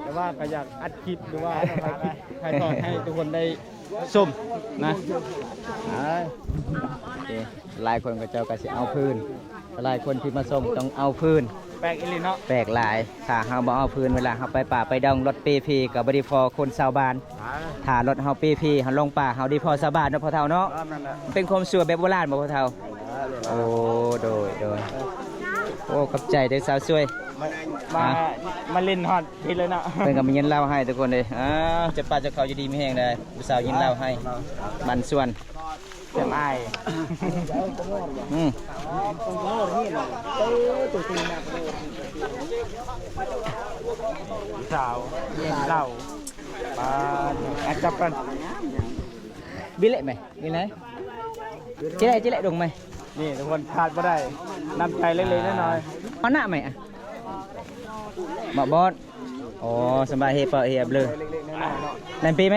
ແຕ່ວ່າກໍຢາກອັດຄລິບ ຫຼືວ່າຖ່າຍຄລິບ ຖ່າຍທອດໃຫ້ທຸກຄົນໄດ້ ຊົມນະ ໂອເຄ ຫຼາຍຄົນເຂົາເຈົ້າກໍຊິເອົາຟືນ ຫຼາຍຄົນທີ່ມາສົ່ງຕ້ອງເອົາຟືນ ແປກອີ່ຫຼີເນາະ ແປກຫຼາຍ ຖ້າເຮົາບໍ່ເອົາຟືນ ເວລາເຮົາໄປປ່າໄປດອງ ລົດເປ່ເພກໍບໍ່ໄດ້ພໍຄົນຊາວບ້ານ ຖ້າລົດເຮົາເປ່ເພ ເຮົາລົງປ່າ ເຮົາໄດ້ພໍຊາວບ້ານເນາະພໍ່ເຖົ້າເນາະ ເປັນຄວາມເຊື່ອແບບໂບລານບໍ່ພໍ່ເຖົ້າ? ໂອ້ ໂດຍ ໂດຍ ໂອ້ ຂອບໃຈເດີສາວຊ່ວຍ ມາ ມາ ມາຫຼິ້ນຮອດ ເຮັດເລີຍເນາະ ເພິ່ນກໍມາຍິນເລົ່າໃຫ້ທຸກຄົນເດ້ ອ້າວ ເຈົ້າປ່າເຈົ້າເຂົາຢູ່ດີມີແຮງເດີ ຜູ້ສາວຍິນເລົ່າໃຫ້ ບັນຊວນ ແຊມອ້າຍ ອືມ ຜູ້ສາວຍິນເລົ່າ ປາດ ອ່ະ ຈັບກັນ ບິເລະແມ ນີ້ນະ ຈິເລະ ຈິເລະດົງໄມ ນີ້ທຸກຄົນຂາດບໍ່ໄດ້ ນ້ຳໃຈເລັກໆນ້ອຍໆ ເອົາໜ້າໄມ ອ່ະ ມາບອດ ໂອ້ ສະບາຍເຮປະເຮບເລີຍ ແລມປີໄມ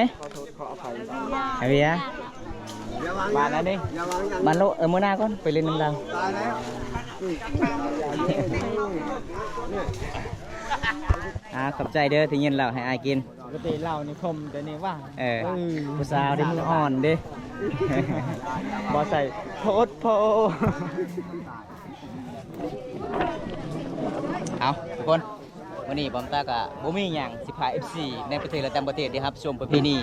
ອາເວຍ ບານອັນນີ້ ບານໂລ ເອີ ມື້ໜ້າກ່ອນ ໄປຫຼິ້ນນຳລາວ ອ່າ ຂອບໃຈເດີທີ່ຍິນເລົ່າໃຫ້ອ້າຍກິນ. ປົກກະຕິເຫຼົ້ານີ້ຂົມ ແຕ່ນີ້ຫວານ ເອີ ເອີ ຜູ້ສາວນີ້ມືອ່ອນເດ້ ບໍ່ໃສ່ໂພດໂພ. ເອົາ ທຸກຄົນ ມື້ນີ້ບອມຕາກະບໍ່ມີຫຍັງຊິພາເອັຟຊີໃນປະເທດ ແລະ ຕ່າງປະເທດໄດ້ຮັບຊົມປະເພນີ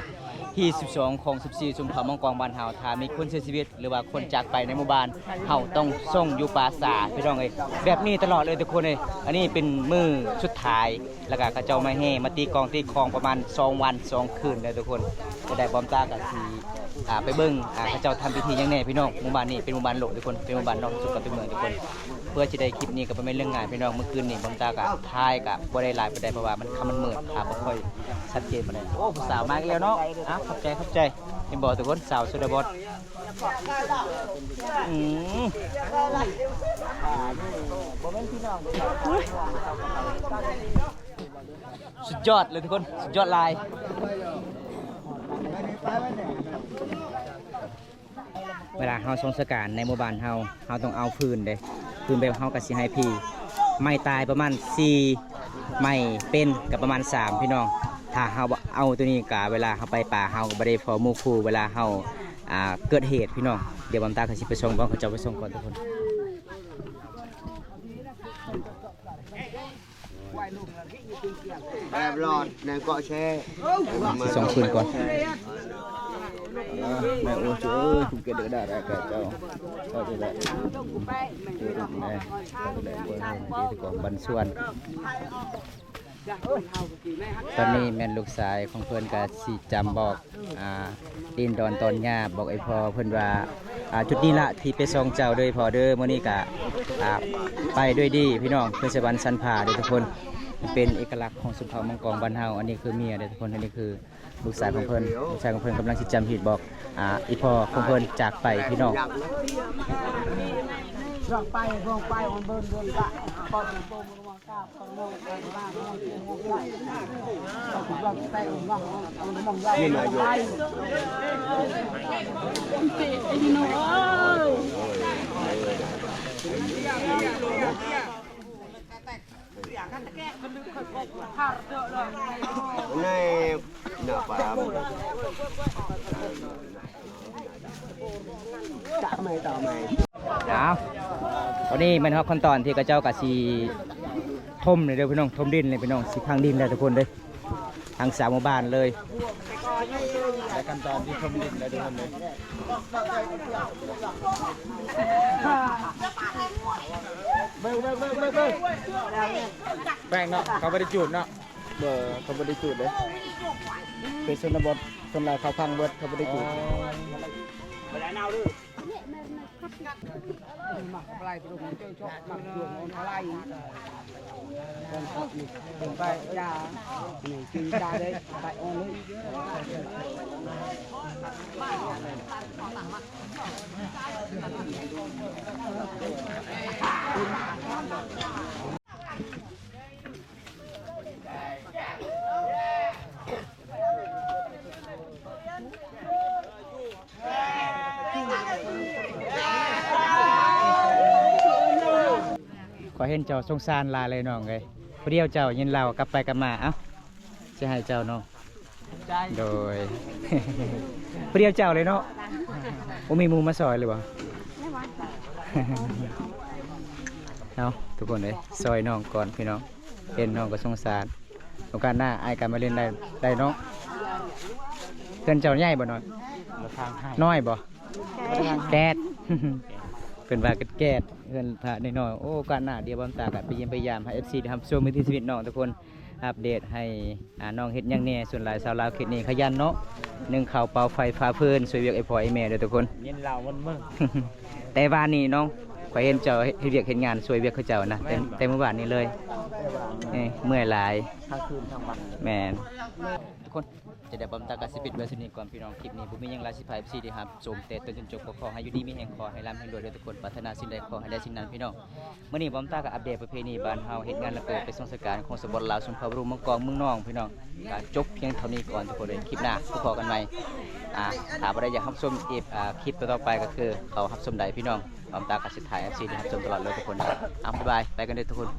ຮີດສິບສອງ ຄອງສິບສີ່ ຊົນເຜົ່າມັງກອງບ້ານເຮົາ ຖ້າມີຄົນເສຍຊີວິດ ຫຼືວ່າຄົນຈາກໄປໃນໝູ່ບ້ານ ເຮົາຕ້ອງສົ່ງຢູ່ປ່າຊ້າ ພີ່ນ້ອງເອີຍ ແບບນີ້ຕະຫຼອດເລີຍທຸກຄົນເອີຍ. ອັນນີ້ເປັນມື້ສຸດທ້າຍ ແລ້ວກະເຂົາເຈົ້າມາແຫ່ ມາຕີກອງຕີຂອງປະມານສອງວັນສອງຄືນເດີທຸກຄົນ. ຈະໄດ້ບອມຕາກະຊິ ອ່າ ໄປເບິ່ງ ອ່າ ເຂົາເຈົ້າທຳພິທີຫຍັງແດ່ພີ່ນ້ອງ. ໝູ່ບ້ານນີ້ເປັນໝູ່ບ້ານໂລກທຸກຄົນ ເປັນໝູ່ບ້ານນອກສຸດກັບຕົວເມືອງທຸກຄົນ ເພື່ອຊິໄດ້ຄລິບນີ້ກະບໍ່ແມ່ນເລື່ອງງ່າຍພີ່ນ້ອງ. ມື້ຄືນນີ້ບອມຕາກະຖ່າຍກະບໍ່ໄດ້ຫຼາຍປານໃດ ເພາະວ່າມັນ ຄຳມັນມືດ ພາບບໍ່ຄ່ອຍຊັດເຈນປານໃດ. ໂອ້ ຜູ້ສາວມາອີກແລ້ວເນາະ. ອ່າ ຂອບໃຈ ຂອບໃຈ. ເຫັນບໍ່ທຸກຄົນ ສາວຊົນນະບົດ. ອືມ ສຸດຍອດເລີຍທຸກຄົນ ສຸດຍອດຫຼາຍ. ເວລາເຮົາສົ່ງສະການໃນໝູ່ບ້ານເຮົາ ເຮົາຕ້ອງເອົາຟືນເດ້ ຄືແບບເຮົາກໍຊິໃຫ້ພີ້ ໄມ້ຕາຍປະມານສີ່ ໄມ້ເປັນກໍປະມານສາມ ພີ່ນ້ອງ. ຖ້າເຮົາບໍ່ເອົາໂຕນີ້ກະ ເວລາເຮົາໄປປ່າ ເຮົາກໍບໍ່ໄດ້ພໍໝູ່ຄູ່ ເວລາເຮົາ ອ່າ ເກີດເຫດ ພີ່ນ້ອງ. ດຽວບຳຕາກໍຊິໄປສົ່ງ ບອກເຂົາເຈົ້າໄປສົ່ງກ່ອນທຸກຄົນ. ແບບຫຼອດໃນເກາະແຊ່ ຊິສົ່ງຄືນກ່ອນ. ແມ່ໂອ້ຍເອີຍ ຄຸມເກດກະດາດອາກາດເຈົ້າ ເຈົ້າຈະໄດ້ ເຈົ້າຈະໄດ້ ເຈົ້າຈະໄດ້ ບັນຊວນ. ຕອນນີ້ແມ່ນລູກຊາຍຂອງເພິ່ນກະຊິຈຳບອກ ອ່າ ດິນດອນຕອນຫຍ້າ ບອກໄອ້ພໍ່ເພິ່ນວ່າ ອ່າ ຈຸດນີ້ລະທີ່ໄປສົ່ງເຈົ້າເດີພໍ່ເດີ. ມື້ນີ້ກະ ອ່າ ໄປດ້ວຍດີພີ່ນ້ອງ ຄືສະຫວັນສັນຜາເດີທຸກຄົນ. ມັນເປັນເອກະລັກຂອງຊົນເຜົ່າມັງກອງບ້ານເຮົາ. ອັນນີ້ຄືເມຍເດີທຸກຄົນ ອັນນີ້ຄືລູກຊາຍຂອງເພິ່ນ. ລູກຊາຍຂອງເພິ່ນກຳລັງຊິຈຳຮີດບອກ ອ່າ ອີ່ພໍ່ຂອງເພິ່ນຈາກໄປພີ່ນ້ອງ. ເອົາ ຕອນນີ້ແມ່ນຮອດຂັ້ນຕອນທີ່ເຂົາເຈົ້າກະຊິຖົມເລີຍເດີພີ່ນ້ອງ ຖົມດິນເລີຍພີ່ນ້ອງ ຊິຝັງດິນແລ້ວທຸກຄົນເດີ ທັງສາມໝູ່ບ້ານເລີຍ. ແລະຂັ້ນຕອນທີ່ຖົມດິນແລ້ວທຸກຄົນເດີ. ແປ້ງເນາະ ເຂົາບໍ່ໄດ້ຈູດເນາະ. ບໍ່ ເຂົາບໍ່ໄດ້ຈູດເດ້ ເປັນຊົນນະບົດ ສ່ວນຫຼາຍເຂົາພັງເບິດ ເຂົາບໍ່ໄດ້ຈູດ. ຂ້ອຍເຫັນເຈົ້າສົງສານຫຼາຍເລີຍນ້ອງເອີຍ ຜູ້ດຽວເຈົ້າ ຍິນລາວກັບໄປກັບມາ. ເອົ້າ ຊິໃຫ້ເຈົ້ານ້ອງ ໂດຍ ຜູ້ດຽວເຈົ້າເລີຍເນາະ ບໍ່ມີໝູ່ມາຊ່ອຍເລີຍບໍ່? ເອົາ ທຸກຄົນເອີຍ ຊ່ອຍນ້ອງກ່ອນພີ່ນ້ອງ ເຫັນນ້ອງກໍສົງສານ. ໂອກາດໜ້າອ້າຍກໍມາຫຼິ້ນໄດ້ ໄດ້ເນາະ. ເຮືອນເຈົ້າໃຫຍ່ບໍ່ນ້ອຍ? ນ້ອຍບໍ່? ແກດ ເພິ່ນວ່າແກດ ເຮືອນພະນ້ອຍໆ. ໂອກາດໜ້າດຽວບຳຕາກໍໄປຢ້ຽມໄປຢາມໃຫ້ເອັຟຊີໄດ້ຮັບຊົມວິຖີຊີວິດນ້ອງທຸກຄົນ. ອັບເດດໃຫ້ ອ່າ ນ້ອງເຮັດຫຍັງແດ່ ສ່ວນຫຼາຍຊາວລາວເຂດນີ້ຂະຫຍັນເນາະ ໜຶ້ງເຂົ້າ ເປົ່າໄຟ ຟາຟືນ ຊ່ວຍວຽກໄອ້ພໍ່ໄອ້ແມ່ເດີທຸກຄົນ. ຍິນລາວໝົດເມືອງ ແຕ່ວານນີ້ນ້ອງ ຂ້ອຍເຫັນເຈົ້າເຮັດວຽກເຮັດງານຊ່ວຍວຽກເຂົາເຈົ້ານະ ແຕ່ ແຕ່ມື້ວານນີ້ເລີຍ. ເອີ ເມື່ອຍຫຼາຍ ທັງຄືນທັງວັນ. ແມ່ນ ທຸກຄົນ ຈະໄດ້ບຳຕາກໍຊິປິດໄວ້ສ່ຳນີ້ກ່ອນພີ່ນ້ອງ. ຄລິບນີ້ບໍ່ມີຫຍັງຫຼາຍ ຊິພາເອັຟຊີໄດ້ຮັບຊົມແຕ່ຕົ້ນຈົນຈົບ. ກໍຂໍໃຫ້ຢູ່ດີມີແຮງ ຂໍໃຫ້ລ່ຳໃຫ້ລວຍເດີທຸກຄົນ ປາດຖະໜາສິ່ງໃດຂໍໃຫ້ໄດ້ສິ່ງນັ້ນພີ່ນ້ອງ. ມື້ນີ້ບຳຕາກໍອັບເດດປະເພນີບ້ານເຮົາ ເຮັດງານລະເປີດໄປສົ່ງສະການຂອງສະປອດລາວ ຊົນເຜົ່າລຸງມັງກອງເມືອງນອງພີ່ນ້ອງ. ກໍຈົບພຽງເທົ່ານີ້ກ່ອນທຸກຄົນເອີຍ. ຄລິບໜ້າພົບພໍ້ກັນໃໝ່. ອ່າ ຖ້າຜູ້ໃດຢາກຮັບຊົມອີກ ອ່າ ຄລິບຕໍ່ໆໄປກໍຄືເຂົ້າຮັບຊົມໄດ້ພີ່ນ້ອງ. ບຳຕາກໍຊິຖ່າຍເອັຟຊີໄດ້ຮັບຊົມຕະຫຼອດເລີຍທຸກຄົນ. ເອົາ ບາຍບາຍ ໄປກັນເດີທຸກຄົນ.